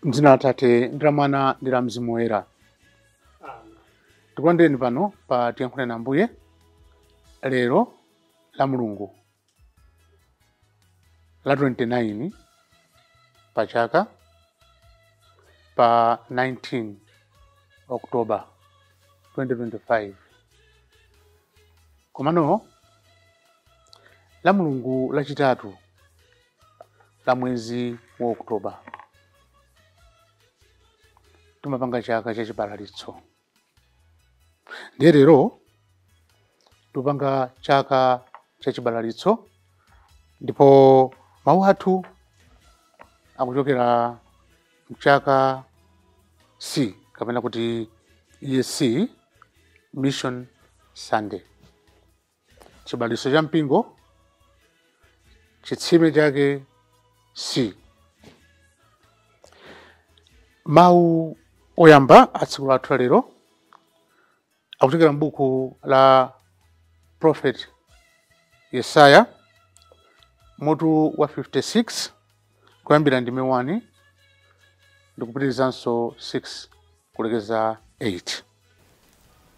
M'dzina la Atate ndi la Mwana ndi la Mzimu Woyera. Tikulandireni pano pa Tiyankhuleni Ambuye lero la Mulungu la 29 pa chaka pa 19 October 2025. Komano la Mulungu lachitatu la mwezi wa Oktoba timapanga chaka cha chibalalitso. Ndiye lero tupanga chaka cha chibalalitso, ndipo mawu athu akuchokera mchaka C kapena kuti ESC Mission Sunday. Chibalalitso cha mpingo, chitsime chake C. Mawu oyamba a tsiku lathu la lero akuchokera m'buku la Prophet Yesaya mutu wa 56 kuyambira ndime 1 ndikupitirizanso 6 kulekeza 8.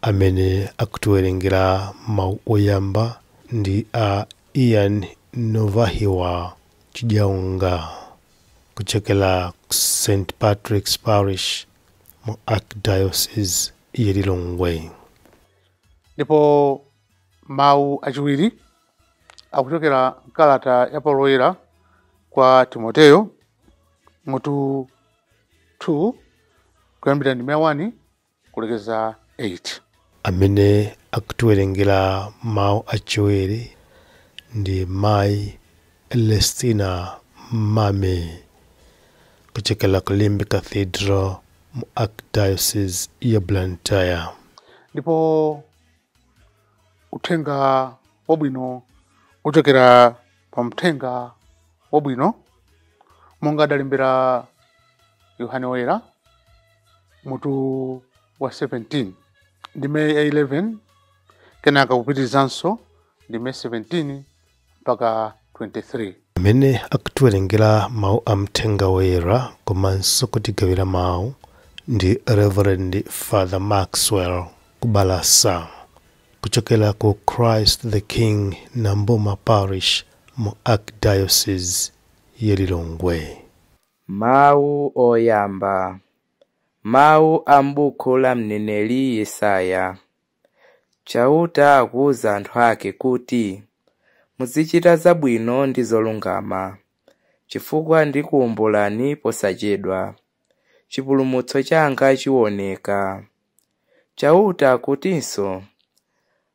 Amene akutiwerengera mawu oyamba ndi a Ian Novahiwa Chijaunga kuchokera ku St Patrick's Parish mu Archdiocese ya Lilongwe. Ndipo mawu achiwiri akuchokera mkalata ya Paulo Woyera kwa Timoteyo mutu 2 kuyambira ndime 1 kulekeza 8. Amene akutiwerengera mawu achiwiri ndi Mayi Celestina Mame kuchokera ku Limbe Cathedral mu Archdiocese ya Blantyre. Ndipo uthenga wabwino uchokera pa mthenga wabwino monga adalembera Yohane Woyera mutu wa 17 ndime ya 11 kenaka kupitirizanso ndime 17 mpaka 23. Amene akutiwerengera mawu a mthenga woyera komanso kutigawira mawu ndi Reverend Father Maxwell Kubalasa kuchokera ku Christ the King Nambuma Parish mu Archdiocese ya Lilongwe. Mawu oyamba. Mawu a m'buku la mneneri Yesaya. Chauta akuwuza anthu ake kuti, muzichita zabwino ndi zolungama, chifukwa ndikuwombolani posachedwa. Chipulumutso changa chiwoneka. Chauta akutinso,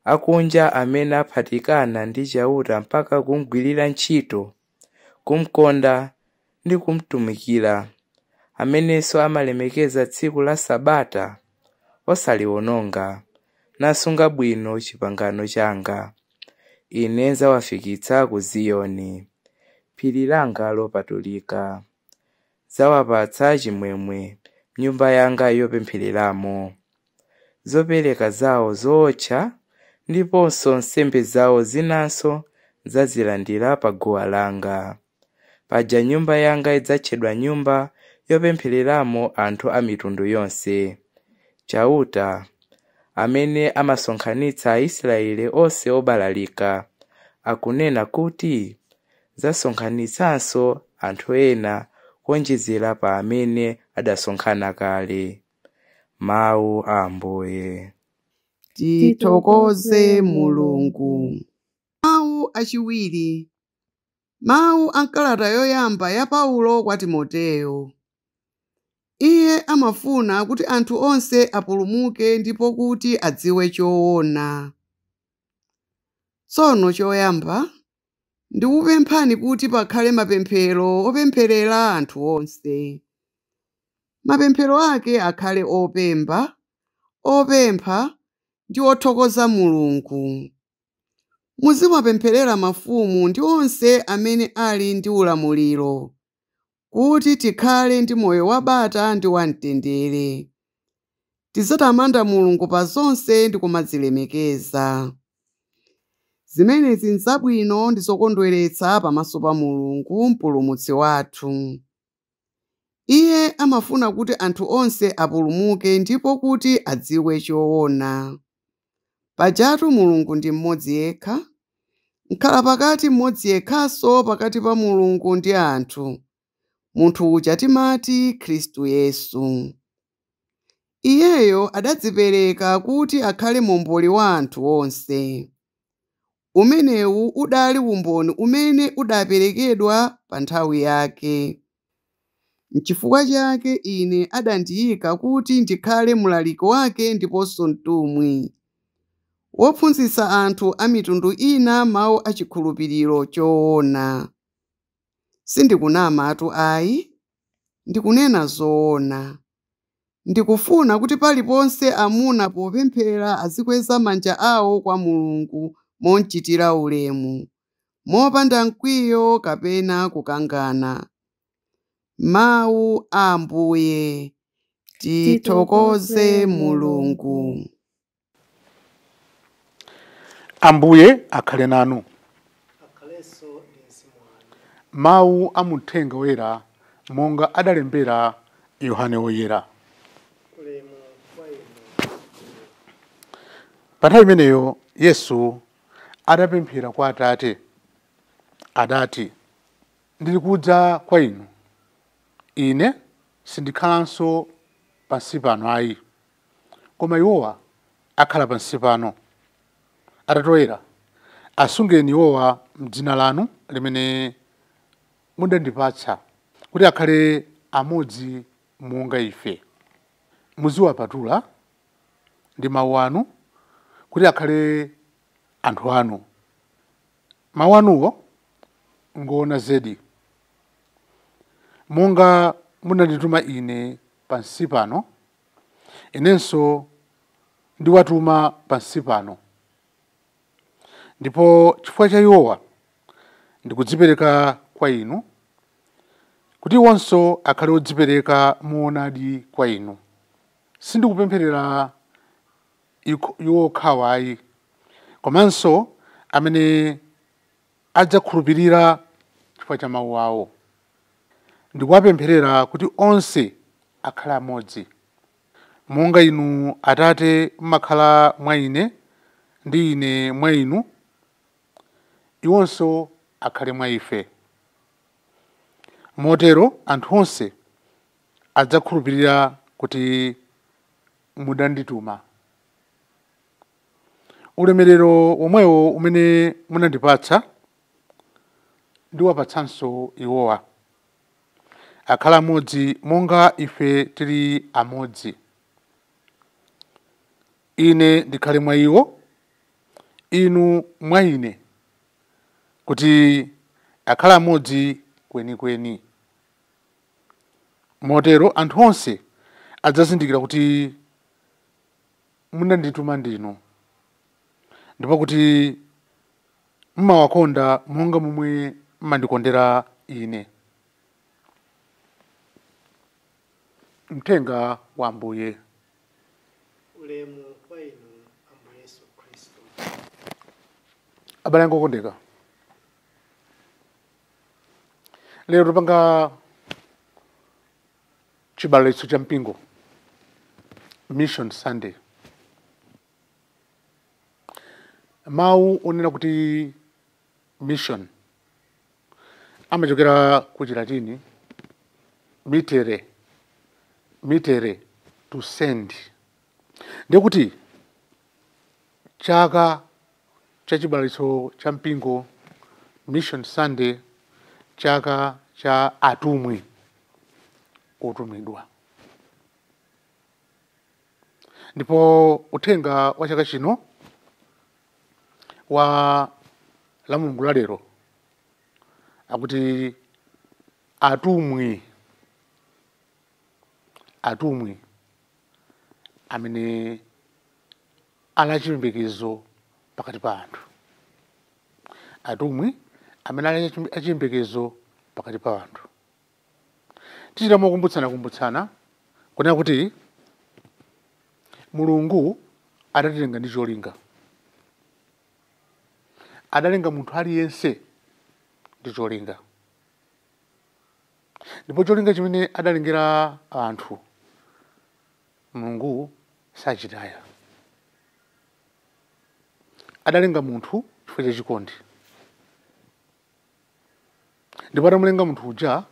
akunja amene aphatikana ndi Chauta mpaka kumugwirira ntchito, kumkonda ndi kumtumikira, amenenso amalemekeza tsiku la Sabata osaliwononga, nasunga bwino chipangano changa. Ine nzawafikitsa ku Ziyoni, phiri langa lopatulika. Zawapatsa chimwemwe nyumba yanga yopemphereramo. Zopereka zawo zootcha ndiponso nsembe zawo zinanso zazilandira pa guwa langa. Paja nyumba yanga idzatchedwa nyumba yopemphereramo anthu a mitundu yonse. Chauta, amene amasonkhanitsa Aisraeli onse obalalika, akunena kuti zasonkhanitsanso anthu ena kuonjezera pa amene adasonkhana kale. Mawu a Ambuye. Tithokoze Mulungu. Mawu achiwiri. Mawu a nkalata yoyamba ya Paulo kwa Timoteyo. Iye amafuna kuti anthu onse apulumuke ndipo kuti adziwe choona. Tsono choyamba, ndikupemphani kuti pakhale mapemphero opempherera anthu onse. Mapemphero ake akhale opemba, opempha ndi othokoza Mulungu. Muziwapempherera mafumu ndi onse amene ali ndi ulamuliro, kuti tikhale ndi moyo wabata ndi wamtendere. Tizitamanda Mulungu pa zonse ndi kumadzilemekeza. Zimenezi nzabwino ndi zokondweretsa pamaso pa Mulungu Mpulumutsi wathu. Iye amafuna kuti anthu onse apulumuke ndipo kuti adziwe choona. Pajatu Mulungu ndi mmodzi yekha, nkhala pakati mmodzi yekhanso pakati pa Mulungu ndi anthu, munthu uja timati Khristu Yesu. Iyeyo adadzipereka kuti akhale momboli wa anthu onse. Umenewu udali umboni umene udaperekedwa pa nthawi yake. N'chifukwa chake ine adandiyika kuti ndikhale mlaliki wake ndiponso mtumwi, wophunzitsa anthu a mitundu ina mawu a chikhulupiriro choona. Sindikunamatu ayi, ndikunena zoona. Ndikufuna kuti paliponse amuna popemphera azikweza manja awo kwa Mulungu monchitira ulemu, mopanda mkwiyo kapena kukangana. Mawu a Ambuye. Tithokoze Mulungu. Ambuye akhale nanu. Mawu a muthenga woyera monga adalembera Yohane Woyera. Pa nthawi imeneyo Yesu adapemphera kwa Atate, adati, ndili kudza kwa inu. Ine sindikhalanso pansi pano ayi, koma iwowa akhala pansi pano. Atate Woyera, asungeni iwowa m'dzina lanu limene mudandipatsa, kuti akhale amodzi monga ife. Muziwapatula ndi mawu anu, kuti akhale anthu anu. Mawu anuwo ngoona zedi. Monga munandituma ine pansi pano, inenso ndiwatuma pansi pano. Ndipo chifukwa cha iwowa ndikudzipereka kwa inu, kuti iwonso akhale odzipereka moonadi kwa inu. Sindikupempherera iwo okhawa ayi, komanso amene adzakhulupirira chifukwa cha mawu awo. Ndikuwapempherera kuti onse akhale amodzi, monga inu Atate mmakhala mwa ine ndi ine mwa inu, iwonso akhale mwa ife. Motero anthu onse adzakhulupirira kuti mudandituma. Ulemerero womwewo umene munandipatsa ndiwapatsanso iwowa, akhala amodzi monga ife tili amodzi. Ine ndikhale mwa iwo, inu mwa ine, kuti akhala amodzi kwenikweni. Motero anthu onse adzazindikira kuti munandituma ndinu, ndipo kuti mmawakonda monga momwe mmandikondera ine. Mthenga wa Ambuye. Ulemu kwa inu Ambuye Yesu Khristu. Abale anga okondeka, lero tupanga chibalalitso cha mpingo, Mission Sunday. Mawu onena kuti mission amachokera ku Chilatini mitere, mitere, to send. Ndiye kuti chaka cha chibalalitso cha mpingo, Mission Sunday, chaka cha atumwi otumidwa. Ndipo uthenga wa chaka chino wa la Mulungu la lero akuti atumwi, atumwi amene ali achiyembekezo pakati pa anthu, atumwi amene ali achiyembekezo pakati pa anthu. Tichita mokumbutsana kumbutsana kunena kuti Mulungu adatilenga ndi cholinga, adalenga munthu aliyense ndi cholinga. Ndipo cholinga chimene adalengera anthu, Mulungu sachitaya. Adalenga munthu chifukwa cha chikondi. Ndipo atamulenga munthu uja,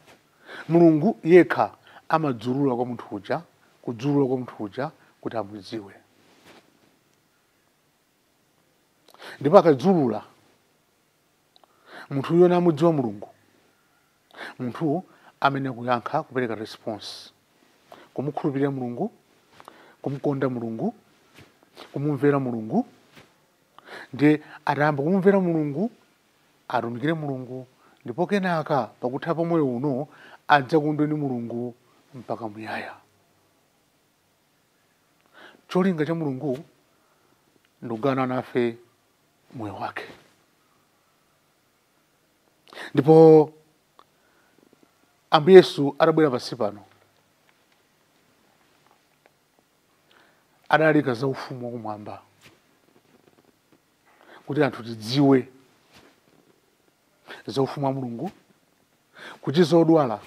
Mulungu yekha amadzulula kwa munthu uja, kudzulula kwa munthu uja kuti amudziwe. Ndipo akadzulula, munthu uyo namudziwa Mulungu, munthu amene akuyankha kupereka response, kumukhulupirira Mulungu, kumukonda Mulungu, kumumvera Mulungu. Ndiye atayamba kumumvera Mulungu, atumikire Mulungu, ndipo kenaka pakutha pa moyo uno adzakondwe ndi Mulungu mpaka muyaya. Cholinga cha Mulungu ndikugawana nafe moyo wake. Ndipo Ambuye Yesu atabwera pansi pano, adalika za ufumu wakumwamba kuti anthu tidziwe za ufumu wa Mulungu, kuchiza odwala,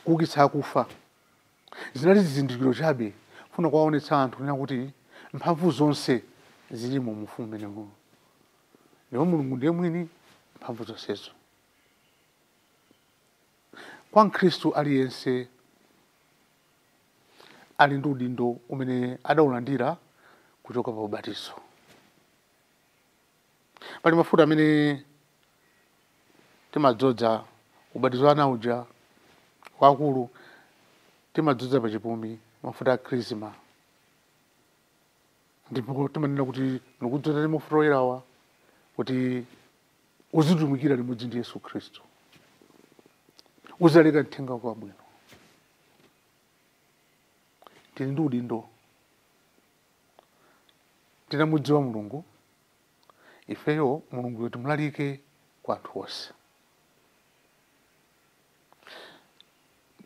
kuukitsa akufa. Zinali zizindikiro chabe kufuna kuwaonetsa anthu kunena kuti mphamvu zonse zilimo mu ufumu umenewu, ndipo Mulungu ndiye mwini mphamvu zonsezo. Kwa Mkhristu aliyense ali ndi udindo umene adawulandira kuchoka pa ubatizo. Pali mafuta amene timadzodza ubatizo ana uja wakulu, timadzodza pa chipumi mafuta a krisma, ndipo timanena kuti ndikudzodza ndi mafuta oyerawa kuti uzitumikira limodzi ndi Yesu Khristu, uzaleka mthenga wabwino. Tili ndi udindo, tinamudziwa Mulungu, ifeyo Mulungu timulalike kwa anthu onse.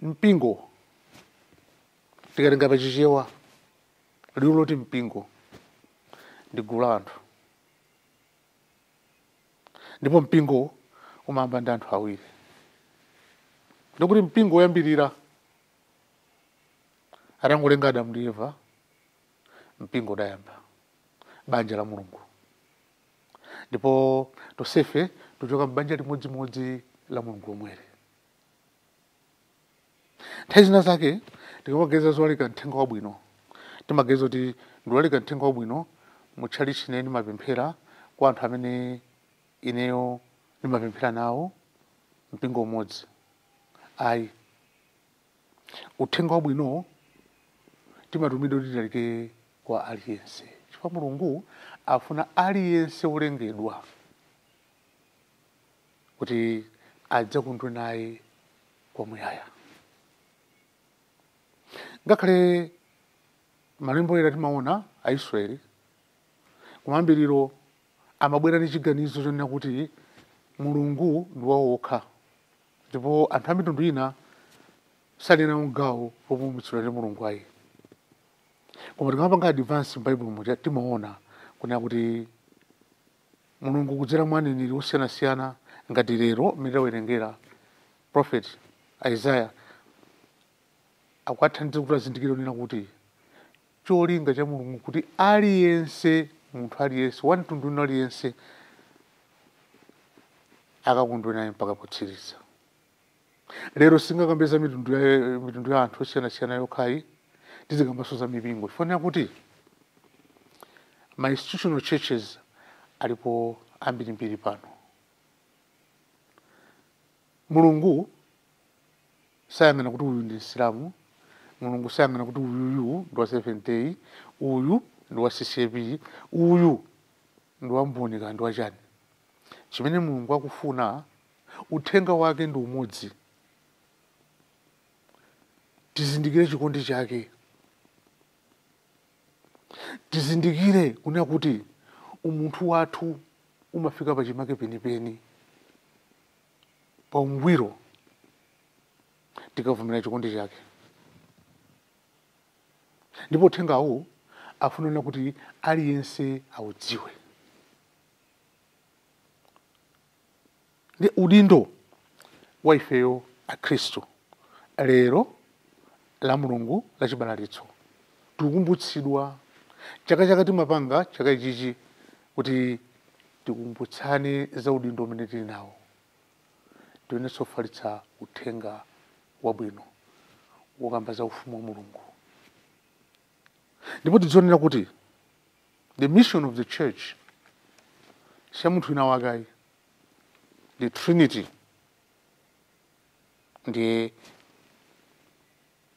Mpingo tikatenga pachichewa liwu loti mpingo ndi gulu la anthu, ndipo mpingo umayamba ndi anthu awiri. Ndikuti mpingo woyambirira atangolenga Adamu ndi Eva, mpingo udayamba, banja la Mulungu. Ndipo tonsefe tuchoka m'banja limodzimodzi la Mulungu omwere. Nthawi zina zake tikamageza zolalika mthenga wabwino, timageza kuti ndikulalika mthenga wabwino mutchalichi ine ndimapemphera kwa anthu amene ineyo ndimapemphera nawo mpingo umodzi. Ayi, uthenga wabwino timatumidwa kuti tilalike kwa aliyense, chifukwa Mulungu afuna aliyense wolengedwa kuti adzakondwe naye kwamuyaya. Ngakhale malembo oyera timaona Aisraeli kumayambiriro amabwera ndi chiganizo chonena kuti Mulungu ndi wawo wokha, ndipo anthu a mitundu ina sali nawo gawo lopulumutsidwa ndi Mulungu ayi. Koma tikamapanga advance m'Baibulo muja timaona kunena kuti Mulungu kudzera mwa aneneri osiyanasiyana, ngati lero mmene tawerengera prophet Isaiah akuwathandiza kuti azindikire kunena kuti cholinga cha Mulungu kuti aliyense, munthu aliyense wa mtundu wina aliyense akakondwe naye mpaka potsiriza. Lero singakambe za mitundu ya anthu osiyanasiyana yokhayi, tizikambanso za mipingo. Tifanira kuti ma institutional churches alipo ambirimbiri pano. Mulungu sayang'ana kuti uyu ndi Msilamu, Mulungu sayang'ana kuti uyuyu ndi wa Seventh Day, uyu ndi wa CCAP, uyu ndi wa Mboni kana ndi wa chani. Chimene Mulungu akufuna, uthenga wake ndi umodzi, tizindikire chikondi chake, tizindikire kunena kuti umunthu wathu umafika pachimake penipeni pa ungwiro tikavumira chikondi chake. Ndipo uthengawu afunana kuti aliyense audziwe. Ndi udindo wa ifeyo Akhristu Lero la Mulungu la chibalalitso tikukumbutsidwa chaka chaka timapanga chaka ichichi kuti tikumbutsane za udindo umene tili nawo, tiyenenso kufalitsa uthenga wabwino wokamba za ufumu wa Mulungu. Ndipo tidzionera kuti the mission of the church si ya munthu wina wake, the Trinity ndiye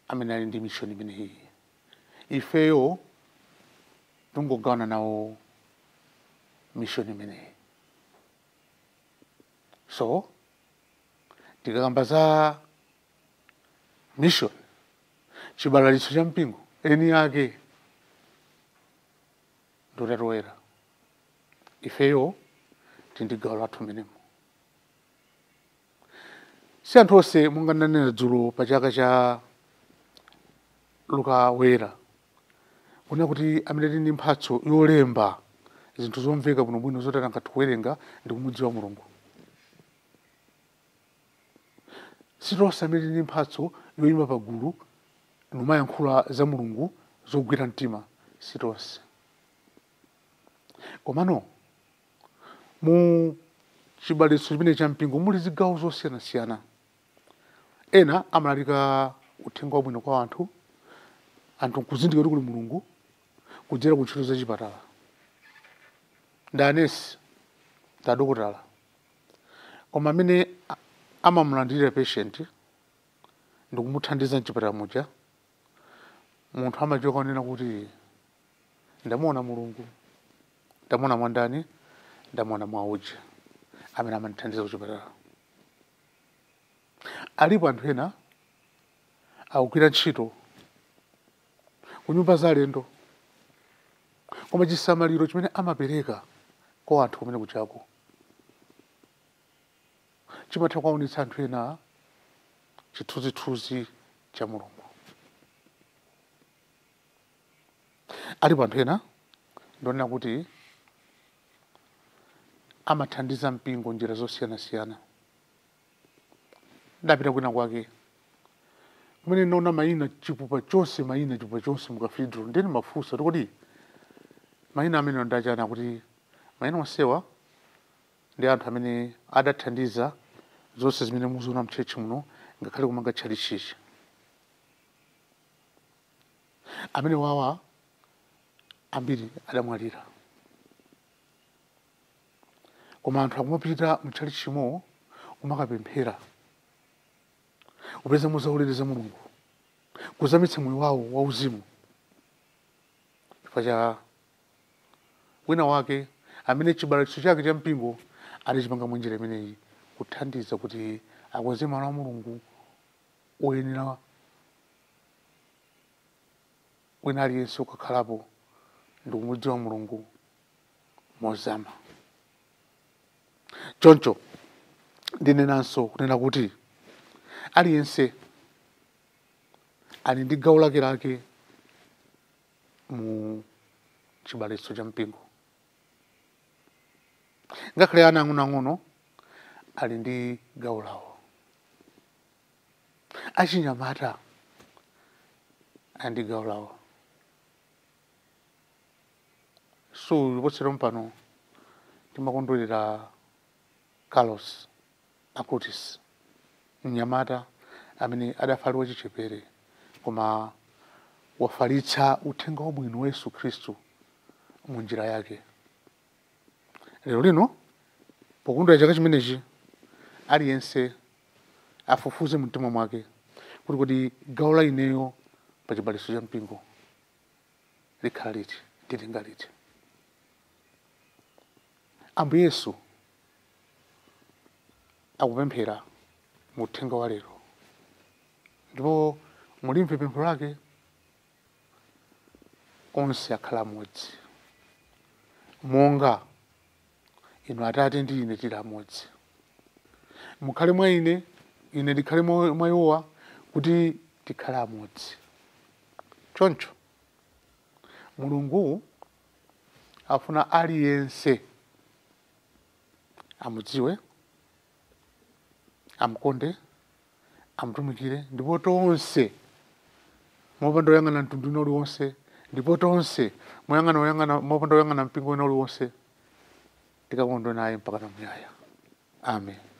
amene ali ndi mission imeneyi. Ifeyo tungogawana nawo mission imeneyi. So tikakamba za mission, chibalalitso cha mpingo eni ake ndi Utatu Woyera, ifeyo tili ndi gawo lathu menemo. Si anthu onse, monga ndanena dzulo pa chaka cha Luka Woyera, kunena kuti amene tili ndi mphatso yolemba zinthu zomveka bwinobwino zoti angathe kuwerenga ndi kumudziwa Mulungu. Si tonse amene tili ndi mphatso yoyima pagulu numayankhula za Mulungu zogwira mtima, si tonse. Komano mu chibalitso chimene cha mpingo muli zigawo zosiyanasiyana. Ena amalalika uthenga wabwino kwa anthu, anthu nkuzindikira kuti kuli Mulungu kudzera ku ntchito zachipatala, ndi anesi, ndi adokotala. Koma amene amamulandirira patient ndi kumuthandiza mchipatala muja, munthu amachoka kunena kuti ndamuona Mulungu, ndamuona mwandani, ndamuona mwa uja amene amandithandiza kuchipatala. Alipo anthu ena akugwira ntchito ku nyumba za alendo, koma chisamaliro chimene amapereka kwa anthu kumene kuchako chimatha kuwaonetsa anthu ena chithunzithunzi cha Mulungu. Alipo anthu ena ndionena kuti amathandiza mpingo njira zosiyanasiyana. Ndapita kwina kwake kumene ndaona mayina chipupa chonse, mayina chipupa chonse mu cathedral, ndeni mafunsa kuti mayina amene ndachana kuti mayina onsewa ndi anthu amene adathandiza zonse zimene muziona mtchechi muno, ngakhale kumanga tchalitchichi. Amene wawa ambiri adamwalira, koma anthu akumapita mtchalitchimo kumakapemphera, kupeza muzaulere za Mulungu, kuzamitsa moyo wawo wauzimu, chifukwa cha wina wake amene chibalalitso chake cha mpingo adachipanga mwanjira imeneyi, kuthandiza kuti akonze malo a Mulungu oyenera wina aliyense ukakhalapo ndi kumudziwa Mulungu mozama. Choncho ndinenanso kunena kuti aliyense ali ndi gawo lake lake mu chibalitso cha mpingo. Ngakhale ana ang'onoang'ono ali ndi gawo lawo, achinyamata ali ndi gawo lawo. So posachedwa pano timakondwerera Carlos Acutis, mnyamata amene adafa ali wachichepere koma wafalitsa uthenga wabwino wa Yesu Khristu mu njira yake. Lero lino pokondwera chaka chimenechi, aliyense afufuze mumtima mwake kuti kodi gawo la ineyo pa chibalitso cha mpingo likhala liti, nditenga liti. Ambuye Yesu akupemphera mu uthenga wa lero, ndipo mulimve pemphero lake, onse akhala amodzi monga inu Atate ndi ine tili amodzi. Mukhale mwa ine, ine ndikhale mwa iwowa, kuti tikhale amodzi. Choncho Mulungu afuna aliyense amudziwe, amukonde Amutumikire, ndipo tonse mopanda oyang'ana mtundu wina uliwonse, ndipo tonse moyang'ana oyang'ana mopanda oyang'ana mpingo wina uliwonse, tikakondwe naye mpaka namuyaya. Amen.